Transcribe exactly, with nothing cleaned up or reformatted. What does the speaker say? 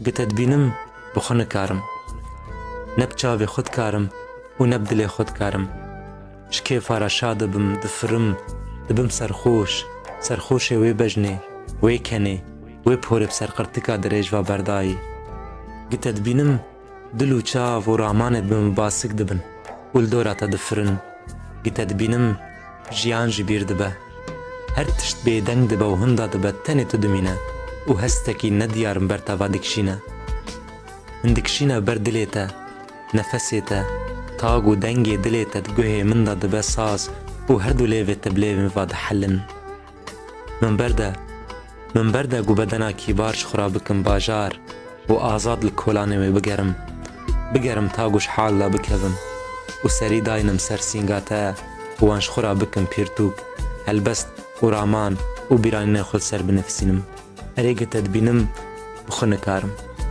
Gi te dibînim, bi xwe nikarim. Ne bi çavê xwe dikarim û ne bi dilê xwe dikarim. Ji kêfa re şa dibim, difirim, dibim serxoş, serxoşê wê bejnê, wê kenê, wê porê bi serqirtika dirêj ve berdayî. Gi te dibînim, dil û çav û ramanê bi min basik dibin û li dora te difirin. Gi te dibînim, jiyan ji bîr dibe. Her tişt bêdeng dibe û hinda dibe, tenê tu dimîne û hestekî nediyar min ber te va dikişîne. Min dikişîne ber dilê te, nefesê te, tag û dengê dilê te di guhê min de dibe saz û her du lêvê te bi lêvên va dihellin. Min berde, min berde ku bedena kîbar ji xwe re bikim bajar û azad li kolanê wê bigerim. Bigerim ta ku ji hal de bikevim û serî daynim ser sînga te û wan ji xwe re bikim pirtûk, helbest û raman û bîranînên xwe li ser binivîsînim. Erê, gi te dibînim, bi xwe nikarim.